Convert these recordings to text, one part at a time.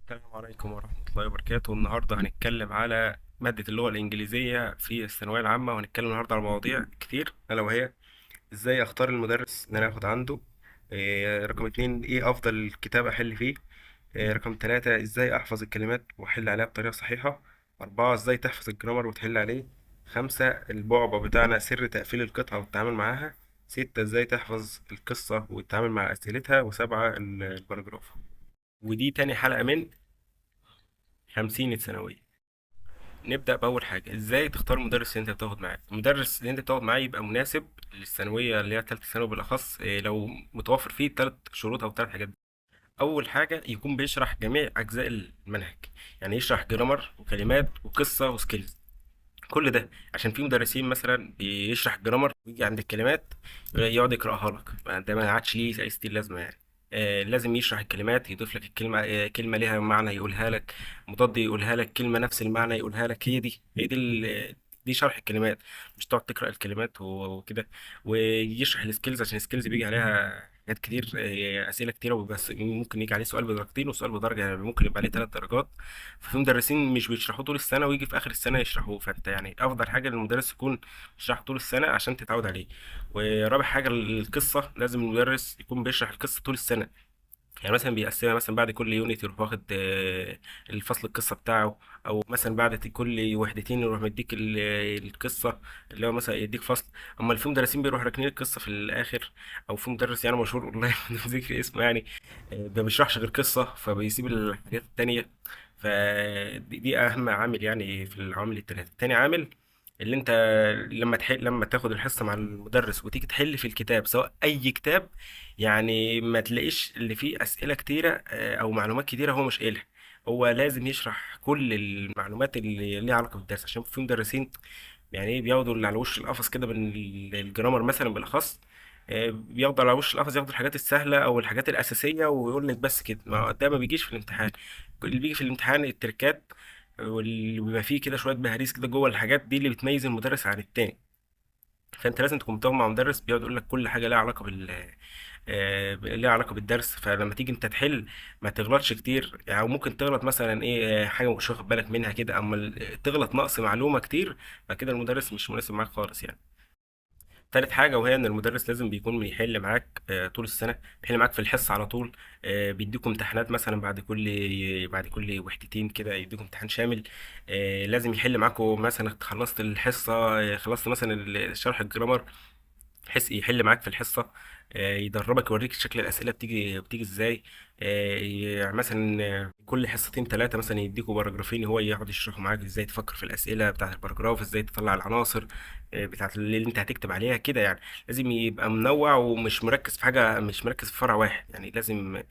السلام عليكم ورحمة الله وبركاته. النهاردة هنتكلم على مادة اللغة الإنجليزية في الثانوية العامة، وهنتكلم النهاردة على مواضيع كتير، ألا وهي إزاي أختار المدرس اللي أنا آخد عنده، رقم اتنين إيه أفضل كتاب أحل فيه، رقم تلاتة إزاي أحفظ الكلمات وأحل عليها بطريقة صحيحة، أربعة إزاي تحفظ الجرامر وتحل عليه، خمسة البعبع بتاعنا سر تقفيل القطعة والتعامل معاها، ستة إزاي تحفظ القصة والتعامل مع أسئلتها، وسبعة ال paragraph. ودي تاني حلقة من 50 ثانوية. نبدأ بأول حاجة، ازاي تختار المدرس اللي انت بتاخد معاه. المدرس اللي انت بتاخد معاه يبقى مناسب للثانوية اللي هي تالتة ثانوي بالأخص، لو متوفر فيه تلات شروط أو تلات حاجات. أول حاجة يكون بيشرح جميع أجزاء المنهج، يعني يشرح grammar وكلمات وقصة و skills، كل ده. عشان في مدرسين مثلا بيشرح grammar ويجي عند الكلمات يقعد يقراها لك، ده ما عادش ليه اي ستيل لازمه يعني. لازم يشرح الكلمات، يضيف لك الكلمه، كلمة ليها معنى يقولها لك، مضاد يقولها لك، كلمة نفس المعنى يقولها لك. هي دي هي دي دي شرح الكلمات، مش تقعد تقرا الكلمات وكده. ويشرح ال skills، عشان ال skills بيجي عليها حاجات كتير، اسئلة كتيره، وبس ممكن يجي عليه سؤال بدرجتين وسؤال بدرجه، يعني ممكن يبقى عليه ثلاث درجات. ففي مدرسين مش بيشرحوه طول السنة ويجي في آخر السنة يشرحوه، فأنت يعني أفضل حاجة للمدرس يكون بيشرح طول السنة عشان تتعود عليه. ورابع حاجة القصة، لازم المدرس يكون بيشرح القصة طول السنة، يعني مثلا بيقسمها مثلا بعد كل unit يروح واخد الفصل القصة بتاعه، او مثلا بعد كل وحدتين يروح مديك القصه، اللي هو مثلا يديك فصل. اما اللي في مدرسين بيروح راكنين القصة في الاخر، او في مدرس يعني مشهور والله بدون ذكر اسمه يعني، ما بيشرحش غير قصة فبيسيب الحاجات التانية. فدي اهم عامل يعني في العوامل الثلاثه. تاني عامل اللي انت لما تحل، لما تاخد الحصة مع المدرس وتيجي تحل في الكتاب سواء اي كتاب، يعني ما تلاقيش اللي فيه أسئلة كتيرة أو معلومات كتيرة هو مش قايلها. هو لازم يشرح كل المعلومات اللي ليها علاقة بالدرس، عشان في مدرسين يعني ايه بياخدوا اللي على وش القفص كده من الجرامر مثلا بالأخص، بياخدوا على وش القفص، ياخدوا الحاجات السهلة أو الحاجات الأساسية ويقول لك بس كده، ما ده ما بيجيش في الامتحان. اللي بيجي في الامتحان التركات، واللي بيبقى فيه كده شوية بهاريس كده جوه الحاجات دي اللي بتميز المدرس عن التاني. فانت لازم تكون بتاخد مع مدرس بيقعد يقول لك كل حاجة لها علاقة بال ليها علاقة بالدرس، فلما تيجي انت تحل ما تغلطش كتير يعني، أو ممكن تغلط مثلا ايه حاجة مش واخد بالك منها كده، اما تغلط نقص معلومة كتير، فكده المدرس مش مناسب معاك خالص يعني. تالت حاجة وهي إن المدرس لازم بيكون بيحل معاك طول السنة، بيحل معاك في الحصة على طول، بيديكم امتحانات مثلا بعد كل وحدتين كده يديكم امتحان شامل. لازم يحل معاكم مثلا خلصت الحصة، خلصت مثلا شرح الجرامر، بحيث يحل معاك في الحصة، يدربك يوريك شكل الأسئلة بتيجي ازاي. يعني مثلا كل حصتين ثلاثة مثلا يديكوا paragraph ين، هو يقعد يشرح معاك ازاي تفكر في الأسئلة بتاعة ال paragraph، ازاي تطلع العناصر بتاعة اللي انت هتكتب عليها كده يعني. لازم يبقى منوع ومش مركز في حاجة، مش مركز في فرع واحد يعني، لازم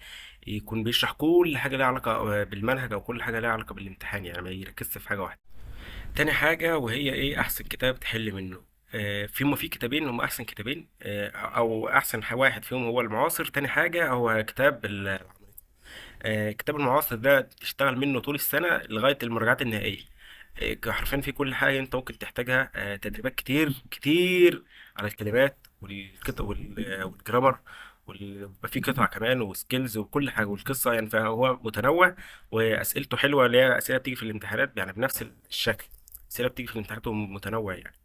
يكون بيشرح كل حاجة لها علاقة بالمنهج أو كل حاجة لها علاقة بالامتحان، يعني ما يركزش في حاجة واحدة. تاني حاجة وهي ايه احسن كتاب تحل منه. في ما في كتابين هم احسن كتابين، او احسن واحد فيهم هو المعاصر، تاني حاجة هو كتاب كتاب المعاصر ده تشتغل منه طول السنة لغاية المراجعات النهائية. حرفيا في كل حاجة انت ممكن تحتاجها، تدريبات كتير كتير على الكلمات والقطع وال grammar، ويبقى في قطع كمان و skills وكل حاجة والقصة يعني، فهو متنوع وأسئلته حلوة، اللي هي أسئلة بتيجي في الامتحانات يعني بنفس الشكل، أسئلة بتيجي في الامتحانات ومتنوع يعني.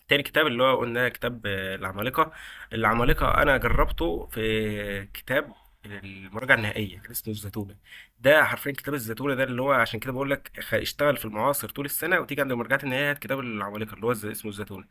تاني كتاب اللي هو قلنا كتاب العمالقة. العمالقة أنا جربته في كتاب المراجعة النهائية كان اسمه الزتونة. ده حرفيا كتاب الزتونة ده اللي هو عشان كده بقول لك اشتغل في المعاصر طول السنة وتيجي عند المراجعات النهائية هات كتاب العمالقة اللي هو اسمه الزتونة.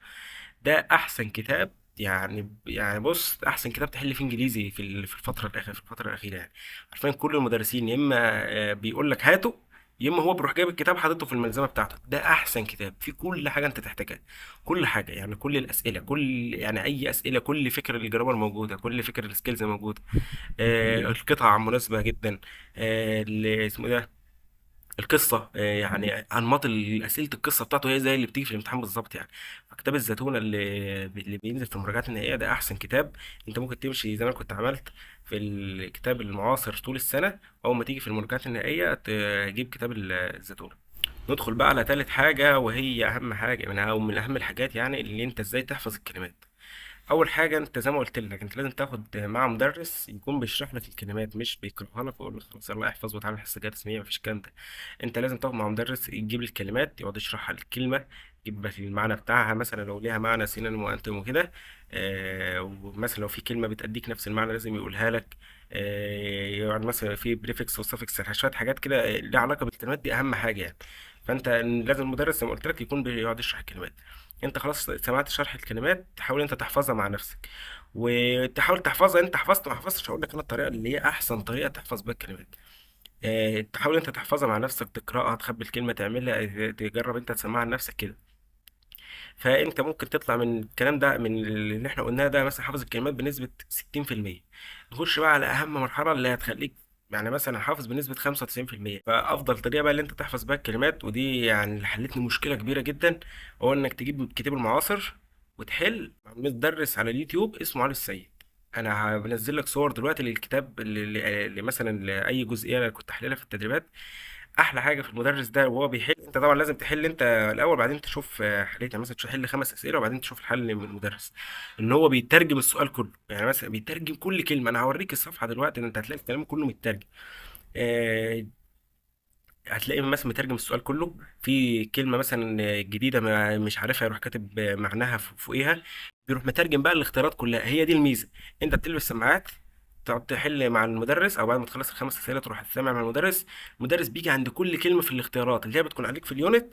ده أحسن كتاب يعني بص أحسن كتاب تحل فيه إنجليزي في في الفترة الأخيرة، في الفترة الأخيرة يعني. حرفيا كل المدرسين يا إما بيقول لك هاته، يا إما هو بيروح جايب الكتاب حاططه في الملزمة بتاعته. ده أحسن كتاب فيه كل حاجة أنت تحتاجها، كل حاجة يعني، كل الأسئلة، كل يعني أي أسئلة، كل فكرة ال grammar موجودة، كل فكرة ال skills موجودة، القطع مناسبة جدا، اللي اسمه إيه ده القصة، يعني أنماط أسئلة القصة بتاعته هي زي اللي بتيجي في الامتحان بالظبط يعني. فكتاب الزتونة اللي بينزل في المراجعات النهائية ده أحسن كتاب. أنت ممكن تمشي زي ما كنت عملت في الكتاب المعاصر طول السنة، أول ما تيجي في المراجعات النهائية تجيب كتاب الزتونة. ندخل بقى على تالت حاجة وهي أهم حاجة من أو من أهم الحاجات يعني، اللي أنت إزاي تحفظ الكلمات. اول حاجه، انت زي ما قلت لك انت لازم تاخد مع مدرس يكون بيشرح لك الكلمات، مش بيقراها لك ويقول لك خلاص يلا احفظ وتعالى الحصة الجاية تسميع، مفيش الكلام ده. انت لازم تاخد مع مدرس يجيب الكلمات، يقعد يشرح الكلمه، يجيب لك المعنى بتاعها، مثلا لو ليها معنى synonym و antonym وكده. ومثلا لو في كلمة بتأديك نفس المعنى لازم يقولها لك. يعني مثلا في prefix و suffix، شوية حاجات كده ليها علاقة بالكلمات دي، اهم حاجة يعني. فانت لازم المدرس زي ما قلت لك يكون بيقعد يشرح الكلمات. انت خلاص سمعت شرح الكلمات، تحاول انت تحفظها مع نفسك، وتحاول تحفظها. انت حفظت ما حفظتش، هقول لك انا الطريقة اللي هي احسن طريقه تحفظ بيها الكلمات. اه، تحاول انت تحفظها مع نفسك، تقراها، تخبي الكلمه، تعملها، تجرب انت تسمعها لنفسك كده. فانت ممكن تطلع من الكلام ده، من اللي احنا قلناه ده، مثلا حافظ الكلمات بنسبة 60%. نخش بقى على اهم مرحلة اللي هتخليك يعني مثلا حافظ بنسبة 95%. فافضل طريقة بقى اللي انت تحفظ بيها الكلمات، ودي يعني اللي حلتني مشكلة كبيرة جدا، هو انك تجيب كتاب المعاصر وتحل مع مدرس على اليوتيوب اسمه علي السيد. انا بنزل لك صور دلوقتي للكتاب اللي مثلا لاي جزئية انا كنت حللها في التدريبات. احلى حاجة في المدرس ده وهو بيحل، انت طبعا لازم تحل انت الاول، بعدين تشوف حليت يعني، مثلا تحل 5 اسئلة وبعدين تشوف الحل من المدرس. ان هو بيترجم السؤال كله، يعني مثلا بيترجم كل كلمه. انا هوريك الصفحة دلوقتي ان انت هتلاقي الكلام كله مترجم. آه، هتلاقي مثلا مترجم السؤال كله، في كلمة مثلا جديدة ما مش عارفها يروح كاتب معناها فوقيها، بيروح مترجم بقى الاختيارات كلها. هي دي الميزه، انت بتلبس سماعات تقعد تحل مع المدرس، او بعد ما تخلص ال5 اسئلة تروح تسمع مع المدرس. المدرس بيجي عند كل كلمة في الاختيارات اللي هي بتكون عليك في ال unit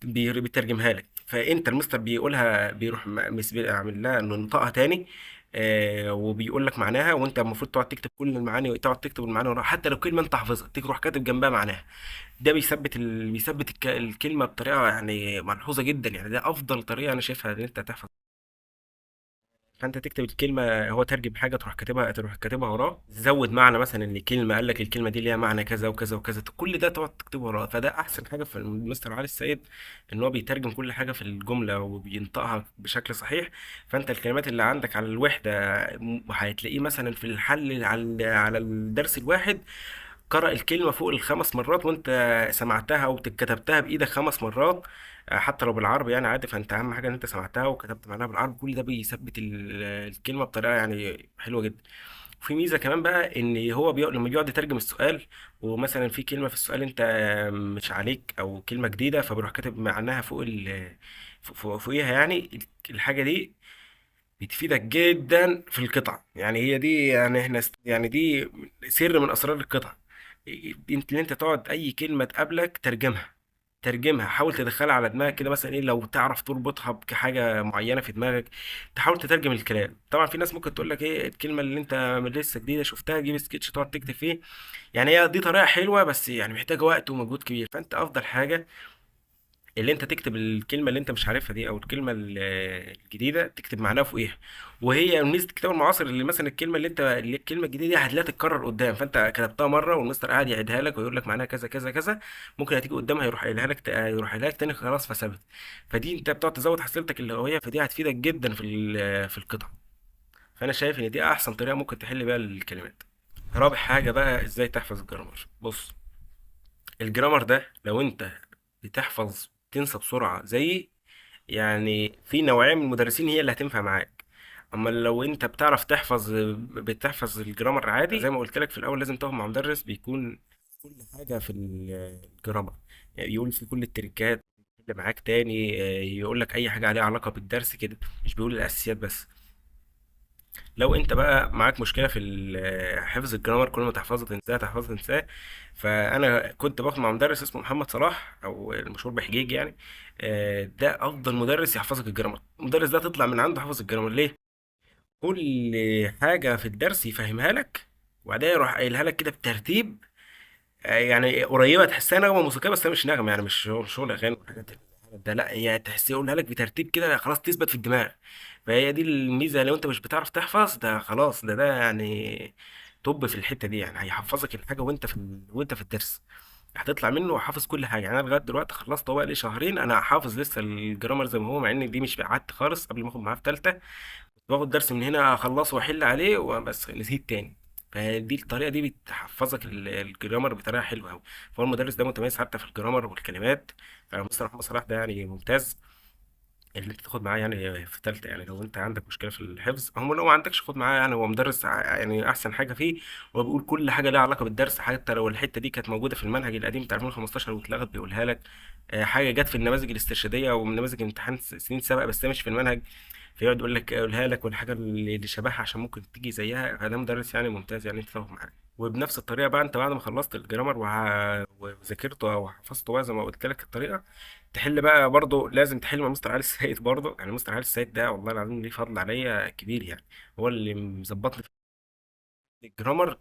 بيترجمها لك. فانت المستر بيقولها بيروح عامل لها انه نطقها تاني، وبيقول لك معناها، وانت المفروض تقعد تكتب كل المعاني، وتقعد تكتب المعاني وراها، حتى لو كلمة انت حافظها تروح كاتب جنبها معناها. ده بيثبت بيثبت الكلمة بطريقة يعني ملحوظة جدا. يعني ده افضل طريقه انا شايفها ان انت تحفظ. فانت تكتب الكلمه، هو ترجم حاجة تروح كاتبها، تروح كاتبها وراه، زود معنى مثلا ان كلمة قال لك الكلمة دي ليها معنى كذا وكذا وكذا، كل ده تقعد تكتبه وراه. فده احسن حاجة في المستر علي السيد، ان هو بيترجم كل حاجة في الجملة وبينطقها بشكل صحيح. فانت الكلمات اللي عندك على الوحدة هتلاقيه مثلا في الحل على الدرس الواحد قرأ الكلمة فوق ال5 مرات، وانت سمعتها وكتبتها بإيدك 5 مرات، حتى لو بالعربي يعني عادي. فانت اهم حاجة ان انت سمعتها وكتبت معناها بالعربي، كل ده بيثبت الكلمة بطريقة يعني حلوة جدا. وفي ميزة كمان بقى، ان هو لما بيقعد يترجم السؤال، ومثلا في كلمة في السؤال انت مش عليك او كلمة جديدة، فبيروح كاتب معناها فوق فوقيها يعني. الحاجة دي بتفيدك جدا في القطع. يعني هي دي يعني احنا يعني دي سر من اسرار القطع. انت اللي انت تقعد اي كلمة تقابلك ترجمها، ترجمها، حاول تدخلها على دماغك كده، مثلا ايه لو تعرف تربطها بحاجة معينة في دماغك، تحاول تترجم الكلام. طبعا في ناس ممكن تقول لك ايه الكلمة اللي انت لسه جديدة شفتها جيب سكتش تقعد تكتب فيه، يعني هي دي طريقه حلوة بس يعني محتاجه وقت ومجهود كبير. فانت افضل حاجة اللي انت تكتب الكلمة اللي انت مش عارفها دي، او الكلمة الجديدة تكتب معناها فوقيها. وهي ميزة الكتاب المعاصر اللي مثلا الكلمة اللي انت اللي الكلمة الجديدة دي هتلاقيها تتكرر قدام، فانت كتبتها مرة والمستر قاعد يعيدها لك ويقول لك معناها كذا كذا كذا، ممكن هتيجي قدامها يروح قايلها لك، يروح قايلها لك تاني، خلاص فثبت. فدي انت بتقعد تزود حصيلتك اللغويه، فدي هتفيدك جدا في في القطع. فانا شايف ان دي احسن طريقه ممكن تحل بيها الكلمات. رابع حاجة بقى، ازاي تحفظ ال grammar. بص، ال grammar ده لو انت بتحفظ تنسى بسرعة زيي، يعني في نوعية من المدرسين هي اللي هتنفع معاك. اما لو انت بتعرف تحفظ، بتحفظ ال grammar عادي زي ما قلت لك في الاول، لازم تاخد مع مدرس بيكون كل حاجة في ال grammar، يعني يقول في كل التركات اللي معاك تاني، يقول لك اي حاجة عليها علاقة بالدرس كده، مش بيقول الاساسيات بس. لو انت بقى معاك مشكلة في حفظ ال grammar، كل ما تحفظه تنساه، تحفظه تنساه، فانا كنت باخد مع مدرس اسمه محمد صلاح او المشهور بحجيج يعني، ده افضل مدرس يحفظك ال grammar. المدرس ده تطلع من عنده حافظ ال grammar. ليه؟ كل حاجة في الدرس يفهمها لك، وبعدين يروح قايلها لك كده بترتيب، يعني قريبه تحسها نغمة موسيقية، بس هي مش نغمة يعني، مش شغل اغاني والحاجات ده، لا يعني تحسيه يقولها لك بترتيب كده خلاص تثبت في الدماغ. فهي دي الميزه، لو انت مش بتعرف تحفظ ده خلاص، ده يعني طب في الحتة دي يعني هيحفظك الحاجة وانت في وانت في الدرس هتطلع منه وحافظ كل حاجة. يعني انا لغاية دلوقتي خلصت هو بقى لي شهرين انا حافظ لسه ال grammar زي ما هو، مع ان دي مش قعدت خالص قبل ما اخد معاه في ثالثة، باخد درس من هنا اخلصه واحل عليه وبس نسيت تاني. فدي الطريقة دي بتحفظك ال grammar بطريقة حلوة قوي. فهو المدرس ده متميز حتى في ال grammar والكلمات. فمستر محمد صلاح ده يعني ممتاز. اللي انت تاخد معاه يعني في ثالثه. يعني لو انت عندك مشكلة في الحفظ، هم لو ما عندكش خد معاه، يعني هو مدرس يعني احسن حاجة فيه هو بيقول كل حاجة لها علاقة بالدرس، حتى لو الحتة دي كانت موجودة في المنهج القديم بتاع 2015 واتلغت بيقولها لك. حاجة جت في النماذج الاسترشاديه ونماذج امتحان سنين سابقه بس هي مش في المنهج، فيقعد يقول لك اقولها لك والحاجة اللي شبهها عشان ممكن تيجي زيها. فده مدرس يعني ممتاز يعني انت تاخد معاه. وبنفس الطريقة بقى انت بعد ما خلصت الجرامر وذاكرته او حفظته بقى زي ما قلت لك الطريقه، تحل بقى برضه لازم تحل مع مستر علي السيد برضه. يعني مستر علي السيد ده والله العظيم ليه فضل عليا كبير يعني، هو اللي مظبطني في الجرامر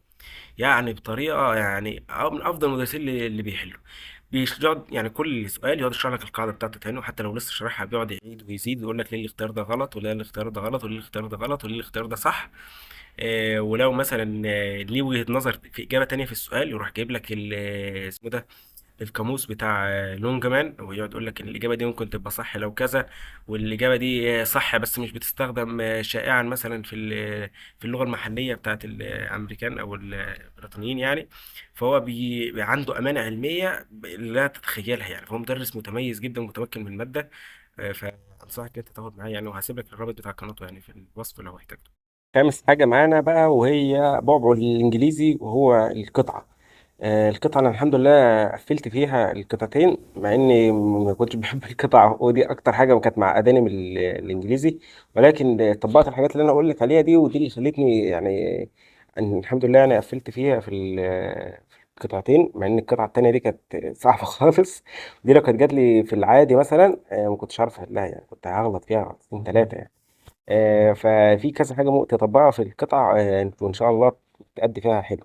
يعني بطريقة يعني من افضل المدرسين اللي بيحلوا. بيقعد يعني كل سؤال يقعد يشرح لك القاعدة بتاعته تاني، وحتى لو لسه شارحها بيقعد يعيد ويزيد ويقول لك ليه الاختيار ده غلط، وليه الاختيار ده غلط، وليه الاختيار ده غلط، وليه الاختيار ده صح. ولو مثلا ليه وجهة نظر في إجابة تانية في السؤال، يروح جايب لك اسمه ده القاموس بتاع لونجمان، ويقعد يقول لك ان الاجابة دي ممكن تبقى صح لو كذا، والاجابة دي صح بس مش بتستخدم شائعا مثلا في في اللغة المحلية بتاعت الامريكان او البريطانيين يعني. فهو عنده امانه علمية لا تتخيلها يعني، فهو مدرس متميز جدا ومتمكن من الماده. فانصحك انت تاخد معاه يعني، وهسيب لك الرابط بتاع قناته يعني في الوصف لو احتجته. خامس حاجة معانا بقى وهي بعبع الإنجليزي، وهو القطعة. القطعة أنا الحمد لله قفلت فيها القطعتين، مع إني ما كنتش بحب القطعة، ودي أكتر حاجة كانت معقداني من الإنجليزي، ولكن طبقت الحاجات اللي أنا أقول لك عليها دي، ودي اللي خلتني يعني إن الحمد لله يعني قفلت فيها في القطعتين، مع إن القطعة التانية دي كانت صعبة خالص. دي لو كانت جات لي في العادي مثلا، ما كنتش عارف أحلها يعني، كنت هغلط فيها غلطتين تلاتة يعني. ففي كذا حاجة ممكن تطبقها في القطع، وإن شاء الله تأدي فيها حلو.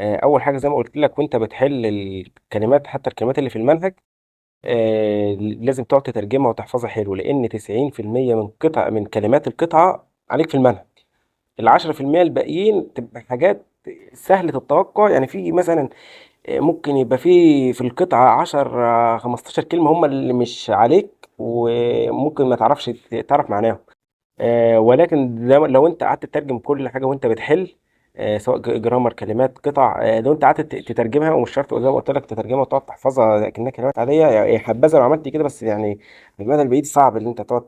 أول حاجة زي ما قلت لك، وأنت بتحل الكلمات حتى الكلمات اللي في المنهج، لازم تقعد تترجمها وتحفظها حلو، لأن تسعين في المية من كلمات القطعة عليك في المنهج. العشرة في المية الباقيين تبقى حاجات سهلة التوقع. يعني في مثلا، ممكن يبقى في القطعة 10، 15 كلمة هم اللي مش عليك، وممكن ما تعرفش تعرف معناهم. ولكن لو انت قعدت تترجم كل حاجة وانت بتحل، سواء جرامر كلمات قطع، لو انت قعدت تترجمها، ومش شرط زي ما قلت لك تترجمها وتقعد تحفظها لكنها كلمات عادية، يعني حبذا لو عملت كده، بس يعني في المدى البعيد صعب ان انت تقعد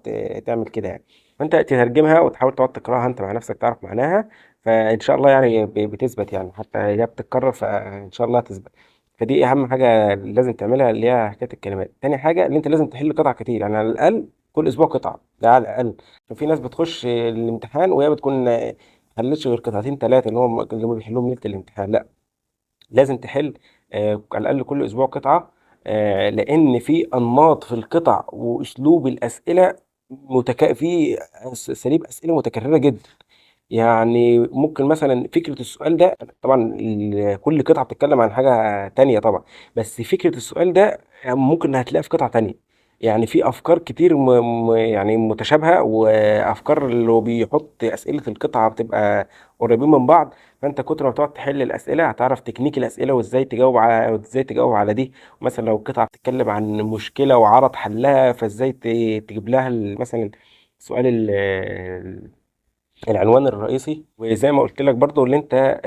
تعمل كده يعني. فانت تترجمها وتحاول تقعد تقراها انت مع نفسك تعرف معناها، فان شاء الله يعني بتثبت يعني، حتى هي بتتكرر فان شاء الله تثبت. فدي اهم حاجة لازم تعملها اللي هي حكاية الكلمات. تاني حاجة اللي انت لازم تحل قطع كتير، يعني على الاقل كل اسبوع قطعه، ده على الاقل. ففي ناس بتخش الامتحان وهي بتكون ما حلتش غير قطعتين ثلاثة اللي هم بيحلوهم ليلة الامتحان. لا، لازم تحل، على الاقل كل اسبوع قطعه، لان في انماط في القطع واسلوب الاسئلة في اساليب اسئلة متكررة جدا. يعني ممكن مثلا فكرة السؤال ده، طبعا كل قطعه بتتكلم عن حاجة تانية طبعا، بس فكرة السؤال ده ممكن هتلاقيها في قطعه تانية. يعني في افكار كتير متشابهة، وافكار اللي بيحط اسئلة القطعة بتبقى قريبين من بعض. فانت كتر ما بتقعد تحل الاسئلة هتعرف تكنيك الاسئلة وازاي تجاوب على، وازاي تجاوب على دي. مثلا لو القطعة بتتكلم عن مشكلة وعرض حلها، فازاي تجيب لها مثلا سؤال العنوان الرئيسي. وزي ما قلت لك برضو اللي انت،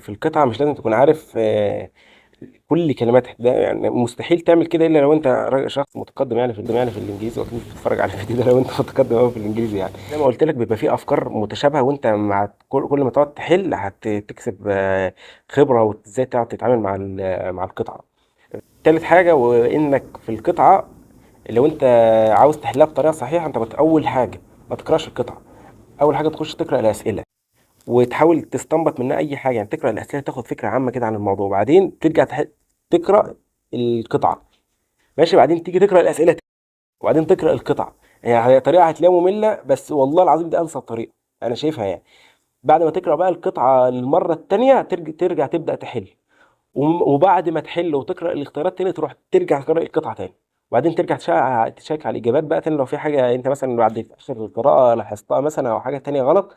في القطعة مش لازم تكون عارف، كل كلماتها، ده يعني مستحيل تعمل كده الا لو انت شخص متقدم يعني في الانجليزي، واكيد مش بتتفرج على الفيديو ده لو انت متقدم قوي في الانجليزي. يعني زي ما قلت لك بيبقى فيه افكار متشابهة، وانت مع كل ما تقعد تحل هتكتسب، خبره وازاي تعرف تتعامل مع القطعة. تالت حاجة، وانك في القطعة لو انت عاوز تحلها بطريقة صحيحه، انت اول حاجة ما تقراش القطعة، اول حاجة تخش تقرا الاسئلة وتحاول تستنبط منها اي حاجة. يعني تقرا الاسئلة تاخد فكرة عامة كده عن الموضوع، وبعدين ترجع تقرا القطعة، ماشي، بعدين تيجي تقرا الاسئلة تاني، وبعدين تقرا القطعة. يعني هي طريقه هتلاقيها مملة، بس والله العظيم دي انسب طريقه انا شايفها. يعني بعد ما تقرا بقى القطعة المرة الثانية ترجع تبدا تحل، وبعد ما تحل وتقرا الاختيارات تاني تروح ترجع تقرا القطعة تاني، وبعدين ترجع تشيك على الاجابات بقى تاني، لو في حاجة انت مثلا بعد في اخر القراءة لاحظتها مثلا او حاجة تانية غلط،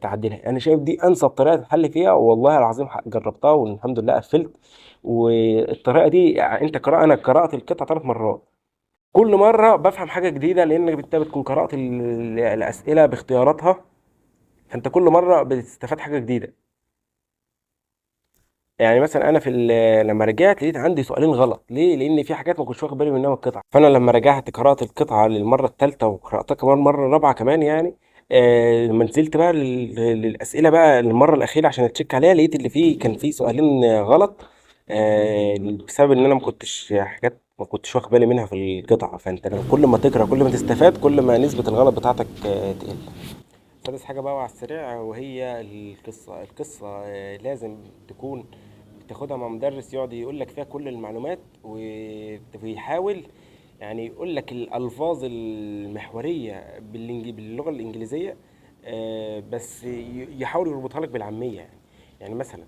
تعدلها. انا شايف دي انسب طريقه تحل فيها، والله العظيم جربتها والحمد لله قفلت. والطريقة دي يعني انت قراءة، انا قرات القطعة 3 مرات، كل مرة بفهم حاجة جديدة، لانك انت بتكون قرات الاسئلة باختياراتها، فانت كل مرة بتستفاد حاجة جديدة. يعني مثلا انا في لما رجعت لقيت عندي سؤالين غلط. ليه؟ لان في حاجات ما كنتش واخد بالي منها من القطعة. فانا لما رجعت قرات القطعة للمرة الثالثة وقراتها كمان مرة رابعه كمان يعني، لما نزلت بقى للاسئلة بقى للمرة الاخيرة عشان اتشيك عليها، لقيت اللي فيه كان فيه سؤالين غلط، بسبب ان انا ما كنتش حاجات ما كنتش واخد بالي منها في القطعة. فانت لو كل ما تقرا كل ما تستفاد، كل ما نسبه الغلط بتاعتك تقل. سادس حاجة بقى على السريع وهي القصة. القصة لازم تكون بتاخدها مع مدرس يقعد يقول لك فيها كل المعلومات، ويحاول يقول لك الألفاظ المحورية باللغة الإنجليزية، بس يحاول يربطها لك بالعامية. يعني مثلا،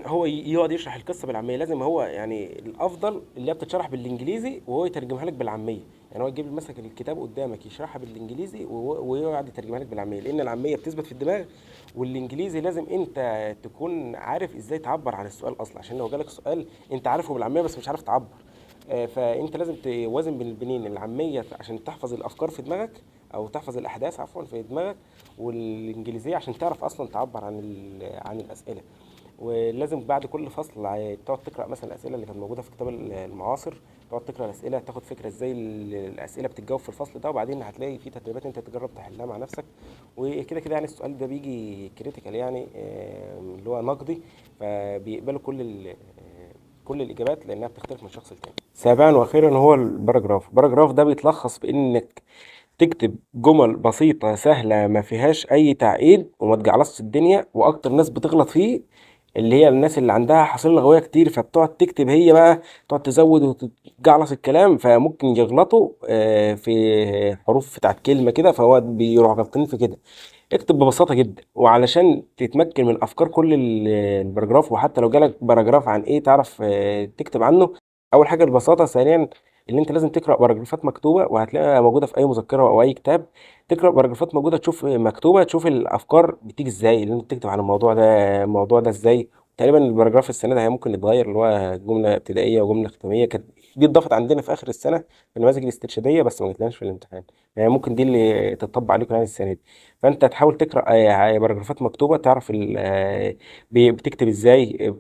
هو يقعد يشرح القصة بالعامية، لازم هو الأفضل اللي هي بتتشرح بالإنجليزي وهو يترجمها لك بالعامية. هو يجيب مثلا الكتاب قدامك يشرحها بالإنجليزي ويقعد يترجمها لك بالعامية، لأن العامية بتثبت في الدماغ، والإنجليزي لازم أنت تكون عارف إزاي تعبر عن السؤال أصلاً، عشان لو جالك سؤال أنت عارفه بالعامية بس مش عارف تعبر، فأنت لازم توازن بين البنين، العامية عشان تحفظ الأفكار في دماغك أو تحفظ الأحداث عفواً في دماغك، والإنجليزية عشان تعرف أصلاً تعبر عن الأسئلة. ولازم بعد كل فصل تقعد تقرأ مثلاً الأسئلة اللي كانت موجودة في كتاب المعاصر، تقعد تقرأ الأسئلة، تاخد فكرة إزاي الأسئلة بتتجاوب في الفصل ده، وبعدين هتلاقي في تدريبات أنت تجرب تحلها مع نفسك وكده كده. السؤال ده بيجي كريتيكال، اللي هو نقدي، فبيقبلوا كل الإجابات لأنها بتختلف من شخص لتاني. سابعاً وأخيراً هو ال paragraph. ال paragraph ده بيتلخص بإنك تكتب جمل بسيطة سهلة ما فيهاش أي تعقيد وما تجعلصش الدنيا. وأكتر ناس بتغلط فيه اللي هي الناس اللي عندها حصيلة لغوية كتير، فبتقعد تكتب هي بقى تقعد تزود وتجعلص الكلام، فممكن يغلطوا، في حروف بتاعت كلمة كده، فهو بيروح غلطانين في كده. اكتب ببساطة جدا، وعلشان تتمكن من أفكار كل ال paragraph، وحتى لو جالك paragraph عن إيه تعرف، تكتب عنه. أول حاجة البساطة، ثانيا اللي أنت لازم تقرأ باراجرافات مكتوبة، وهتلاقيها موجودة في أي مذكرة أو أي كتاب. تقرأ باراجرافات موجودة، تشوف مكتوبة، تشوف الأفكار بتيجي إزاي، اللي أنت تكتب عن الموضوع ده إزاي. تقريباً ال paragraph السنة ده هي ممكن يتغير، اللي هو جملة ابتدائية وجملة ختامية، كانت دي اتضافت عندنا في آخر السنة في النماذج الاسترشادية، بس ما جتلناش في الامتحان، ممكن دي اللي تتطبق عليكم السنة دي. فأنت تحاول تقرأ، باراجرافات مكتوبة، تعرف بتكتب إزاي،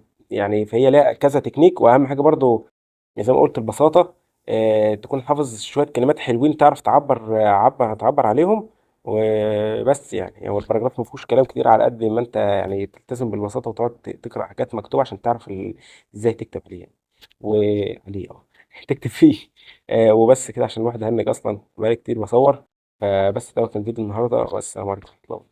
فهي لها كذا تكنيك. وأهم حاجة برضو زي ما قلت البساطة، تكون حافظ شوية كلمات حلوين تعرف تعبر عليهم وبس. هو ال paragraph ما فيهوش كلام كتير، على قد ما انت تلتزم بالبساطة وتقعد تقرأ حاجات مكتوبة عشان تعرف ازاي تكتب عليه وعليه، تكتب فيه. وبس كده عشان الواحد هنج اصلا بقالي كتير بصور. فبس ده كان فيديو النهارده، والسلام عليكم ورحمة الله.